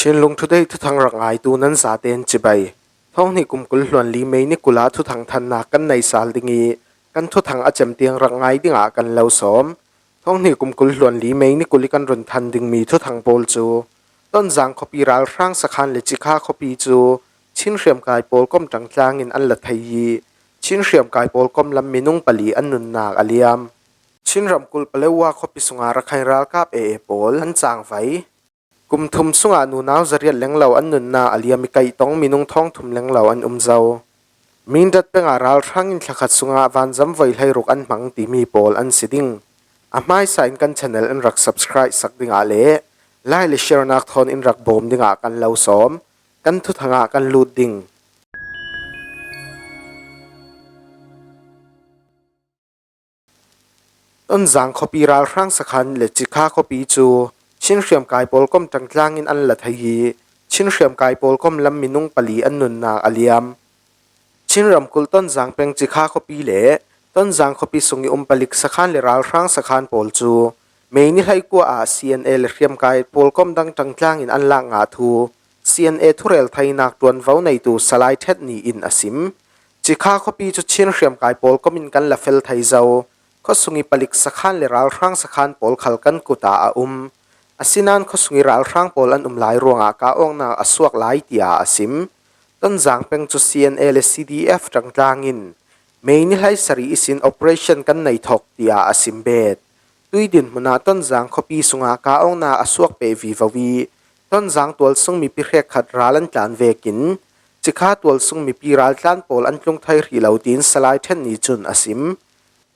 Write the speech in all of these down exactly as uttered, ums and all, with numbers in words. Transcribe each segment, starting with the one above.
Chinlung Today thuthang rak ngaitu nan zaten chibai. Thawng hnih kum kul hluan li May ni kula thuthang thannak kan nei sal ding i, kan thuthang a cem tiang rak ngai dingah kan lo sawm. Thawng hnih kum kul hluan li May ni kul i kan run than dingmi thuthang pawl cu, Tonzang khuapi ralhrang sakhan le Cikha khuapi cu Chin hriamkai pawl kom ṭangtlang in an la thei i, Chin hriamkai pawl kom lam minung pali an nunnak a liam. Chin ramkulh Paletwa khuapi sungah Rakhine ralkap A A pawl an cangvai. Kum thum sungah nunau zariat lenglo an nunnak a liam i, kaihtong minung thawng thum lenglo an um zo. Mindat pengah ralhrang in thlakhat sungah vanzam voi hleiruk an hmang timi pawl an si ding. A hmaisa in kan channel in rak subscribe sak dingah le like le share nak thawn in rak bawm dingah kan lo sawm. Kan thuthangah kan lut ding. Tonzang khuapi ralhrang sakhan le Cikha khuapi cu Chin hriamkai pawl kom ṭangtlang in an la thei i, Chin hriamkai pawl kom lam minung pali an nunnak a liam. Chin ramkulh Tonzang peng Cikha khuapi le Tonzang khuapi sung i um palik sakhan le ralhrang sakhan pawl cu May ni hleikua ah C N A le hriamkai pawl kom dang ṭangtlang in an lak ngah thu C N A thurel theinak ṭuanvo neitu Salai Ṭhet Ni in a sim. Cikha khuapi cu Chin hriamkai pawl kom in kan la fel thei zo. Khuasung i palik sakhan le ralhrang sakhan pawl khal kan kut ah a um. Asinain khuasung i ralhrang pawl an um lai ruangah kah awknak a suak lai, tiah a sim. Tonzang peng cu C N A le C D F ṭangtlang in May ni hleisarih ihsin operation kan nei thawk, tiah a sim bet. Tui dinhmun ah Tonzang khuapi sungah kah awknak a suak peh vivo i, Tonzang tualsung mipi hrekkhat ral an tlan vekin Cikha tualsung mipi raltlan pawl an tlung thei rih lo, tiin Salai Ṭhet Ni cun a sim.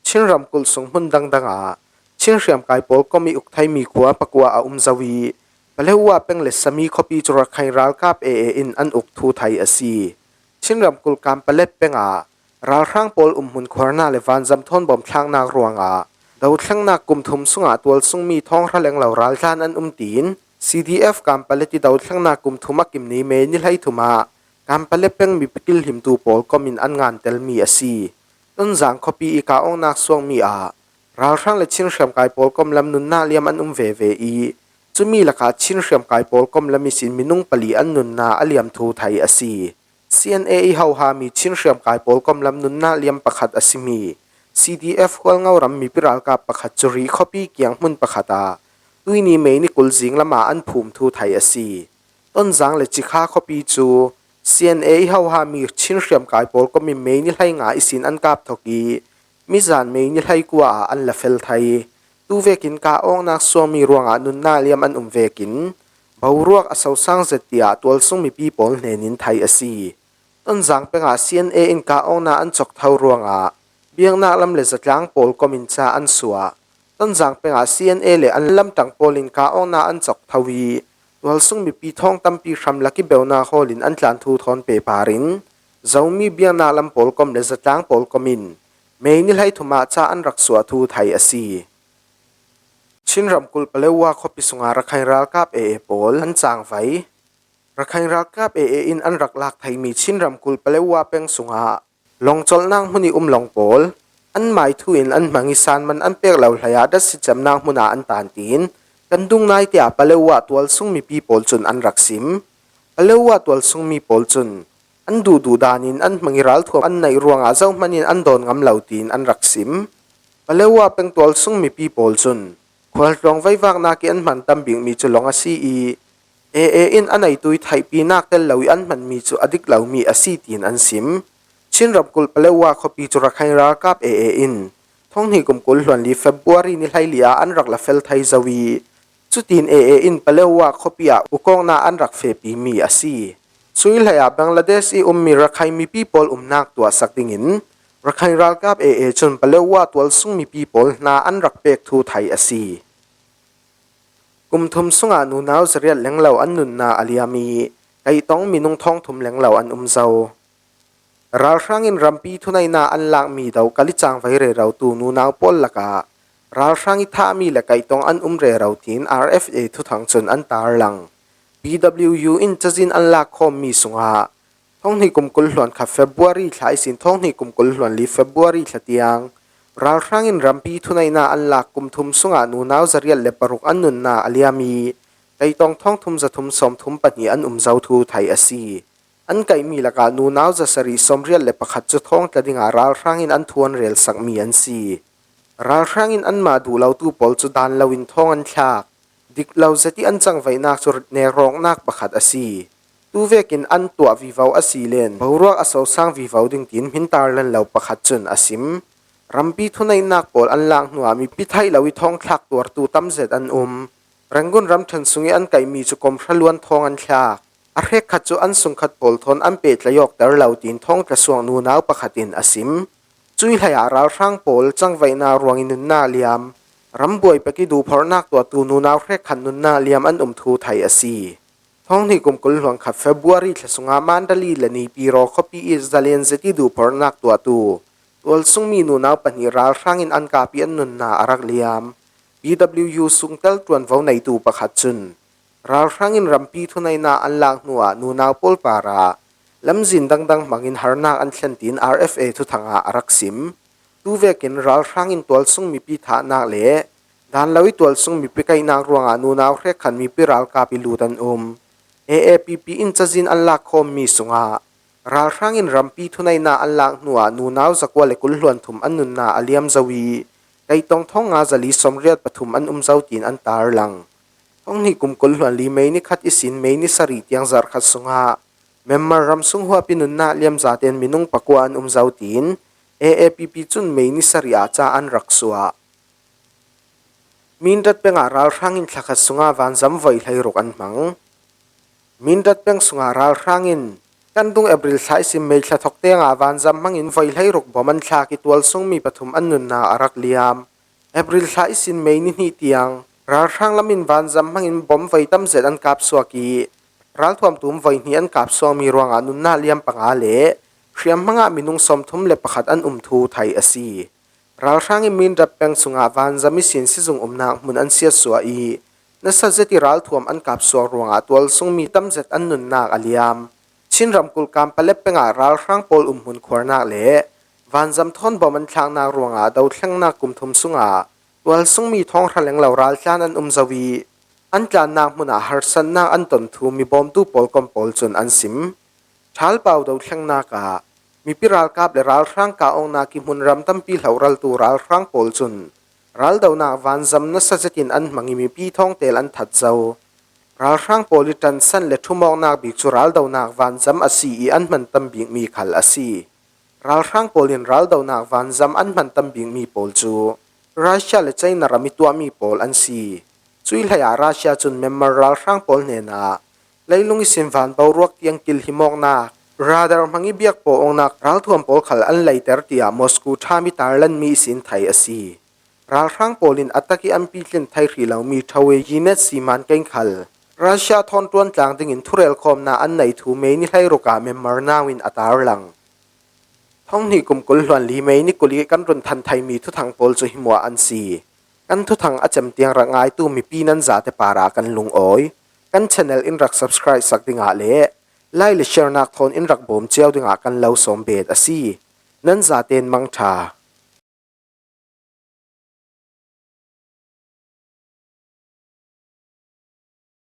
Chin ramkulh sung hmun dangdang ah Chin hriamkai pawl kom i uk theimi khua pakua a um zo i, Paletwa peng le Sami khuapi cu Rakhine ralkap A A in an uk thu thei a si. Chin ramkulh Kanpalet peng ah ralhrang pawl umhmun khuarnak le vanzam thawn bawmthlaknak ruangah dothlengnak kum thum sungah tualsungmi thawng hra lenglo raltlan an um, tiin C D F Kanpalet i dothlengnak kum thum a kim ni May ni hleithum ah Kanpalet peng mipi kilhimtu pawl kom in an ngantelmi a si. Tonzang khuapi i kah awknak suakmi ah ralhrang le Chin hriamkai pawl kom lam nunnak liam an um veve i, cumi lakah Chin hriamkai pawl kom lam ihsin minung pali an nunnak a liam thu thei a si. C N A i hohami Chin hriamkai pawl kom lam nunnak liam pakhat a simi C D F Hualngo ram mipi ralkap pakhat cu Rih khuapi kiang hmun pakhat ah tuini May ni kul zing lamah an phum thu thei a si. Tonzang le Cikha khuapi cu C N A i hohami Chin hriamkai pawl kom in May ni hleinga ihsin an kap thawk i, mizan May ni hleikua ah an la fel thei. Tu vekin kah awknak suakmi ruangah nunnak liam an um vekin boruak a sosang zet, tiah tualsung mipi pawl hnenin thei a si. Tonzang pengah C N A in kah awknak an cawk tho ruangah biaknak lam le zatlang pawl kom in ca an suah. Tonzang pengah C N A le an lamṭang pawl in kah awknak an cawk tho i, tualsung mipi thawng tampi hramlak i beunak hawl in an tlan thu thawn pehpar in Zomi biaknak lam pawl kom le zatlang pawl kom in May ni hleithum ah ca an rak suah thu thei a si. Chin ramkulh Paletwa khuapi sungah Rakhine ralkap A A pawl an cangvai. Rakhine ralkap A A in an rak lak theimi Chin ramkulh Paletwa peng sungah lawng colhnak hmun i um lawng pawl an mai thu in an hmang i, sanman an pek lo hlei ah datsi cemnak hmun ah an tan, tiin kan dung nai, tiah Paletwa tualsung mipi pawl cun an rak sim. Paletwa tualsung mi pawl cun an duhduh dan in an hmang i ralthuam an neih ruangah zohman in an dawn ngam lo, tiin an rak sim. Paletwa peng tualsung mipi pawl cun khualtlawn veivaknak i an hman tam bikmi cu lawng a si i, A A in a neitu i theihpinak tel lo i an hmanmi cu a dik lomi a si, tiin an sim. Chin ramkulh Paletwa khuapi cu Rakhine ralkap A A in thawng hnih kum kul hluan li February ni hleili ah an rak la fel thei zo i, cutin A A in Paletwa khuapi ah ukawknak an rak fehpimi a si. Cui hleiah Bangladesh i ummi Rakhine mipi pawl umnak tuahsak dingin Rakhine ralkap A A cun Paletwa tualsung mipi pawl hna an rak pek thu thei a si. Kum thum sungah nunau zariat lenglo an nunnak a liam i, kaihtong minung thawng thum lenglo an um zo. Ralhrang in rampi thuneihnak an lakmi do kal i cangvai rerotu nunau pawl lakah ralhrang i thahmi le kaihtong an um rero, tiin R F A thuthang cun an tarlang. P W U in cazin an lak khawmmi sungah thawng hnih kum kul hluan khat February thla ihsin thawng hnih kum kul hluan li February thla tiang ralhrang in rampi thuneihnak an lak kum thum sungah nunau zariat le paruk an nunnak a liam i, Kaitawng thawng thum za thum sawm thum pahnih an um zo thu thei a si. An kaihmi lakah nunau za sarih sawm riat le pakhat cu thawng tla dingah ralhrang in an thu an relsak mi an si. Ralhrang in anmah duh lotu pawl cu dan loin thawng an thlak. Dik lo zet ih an cangvaihnak cu nek rawknak pakhat a si. Tuvekin an tuah vivo a si len boruak a sosang vivo ding tiin hmin tarlan lo pakhat cun a sim. Rampi thuneihnak pawl an lak hnuah mipi theih lo ih thawng thlak tuartu tam zet an um. Rangoon ramṭhen sungih an kaihmi cu komhra luan thawng an thlak. A hrekkhat cu an sungkhat pawl thawn an pehtlaih awkter lo tiin thawng tla suak nunau pakhat in a sim. Cuih hleiah ralhrang pawl cangvaihnak ruangih nunnak liam, ram buai pek ih duhphorhnak tuahtu nunau hrekkhat nunnak liam an um thu thei a si. Thawng hnih kum kul hluan khat February thla sungah Mandalay le Naypyidaw khuapi ih zalen zet ih duhphorhnak tuahtu tualsungmi nunau pahnih ralhrang in an kap ih an nunnak a rak liam. P W U sungtel ṭuanvo neitu pakhat cun ralhrang in rampi thuneihnak an lak hnuah nunau pawl parah lamzin dangdang hmangin harnak an thlen tiin R F A thuthang ah a rak sim. Tuvekin ralhrang in tualsung mipi thahnak le dan lo ih tualsung mipi kaihnak ruangah nunau hrekkhat mipi ralkap ih lut an um. A A P P in cazin an lakkhawmmi sungah ralhrang in rampi thuneihnak an lak hnuah nunau zakua le kul hluan thum an nunnak a liam zo ih kaitawng thawng nga zali sawmriat pathum an um zo tiin an tarlang. Thawng hnih kum kul hluan li May ni khat ihsin May ni sarih tiang zarh khat sungah Myanmar ram sung huap ih nunnak liam zaten minung pakua an um zo tiin A A P P cun May ni sarih ah ca an rak suah. Mindat peng ah ralhrang in thlakhat sungah vanzam voi hleiruk an hmang. Mindat peng sungah ralhrang in kan dung April thla ihsin May thla thawk tiangah vanzam hmangin voi hleiruk bom an thlak ih tualsungmi pathum an nunnak a rak liam. April thla ihsin May ni hnih tiang ralhrang lam in vanzam hmangin bom voi tam zet an kap suak ih ralthuam tum voi hnih an kap suakmi ruangah nunnak liam panga le hriamhmang ah minung sawmthum le pakhat an um thu thei a si. Ralhrang in Mindat peng sungah vanzam ihsin sizung umnak hmun an siatsuah ih nasa zet ih ralthuam an kap suak ruangah tualsungmi tam zet an nunnak a liam. Chin ramkulh Kanpetlet peng ah ralhrang pawl umhmun khuarnak le vanzam thawn bom an thlaknak ruangah dothlengnak kum thum sungah tualsungmi thawng hra lenglo raltlan an um zo ih an tlannak hmun ah harsatnak an ton thu mi bawmtu pawl kom pawl cun an sim. Ṭhalpau dothlengnak ah mipi ralkap le ralhrang kah awknak ih hmunram tampi hlohraltu ralhrang pawl cun raldonak vanzam nasa zetin an hmang ih mipi thawngtel an that zo. Ralhrang pawl ih ṭansan le ṭhum awknak bik cu raldonak vanzam a si ih an hman tam bikmi khal a si. Ralhrang pawl in raldonak vanzam an hman tam bikmi pawl cu Russia le China ram ih tuahmi pawl an si. Cuih hleiah Russia cun Myanmar ralhrang pawl hnenah leilung ihsin van boruak tiang kilhim awknak, radar hmang ih biak pawh awknak ralthuam pawl khal an leiter tiah Moscow ṭha mi tarlanmi ihsin thei a si. Ralhrang pawl in a tak ih an pitlin thei hrih lomi ṭhawei unit siman keng khal Russia thawn ṭuan tlang dingin thurelkhawmnak an nei thu May ni hleiruk ah Myanmar nau in a tarlang. Thawng hnih kum kul hluan li May ni kul ih kan run than theimi thuthang pawl cu hi muah an si. Kan thuthang a cem tiang rak ngaitu mipi nan zate parah kan lungawi. Kan channel in rak subscribe sak dingah le like le share nak thawn in rak bawm cio dingah kan lo sawm bet a si. Nan zaten mangṭha.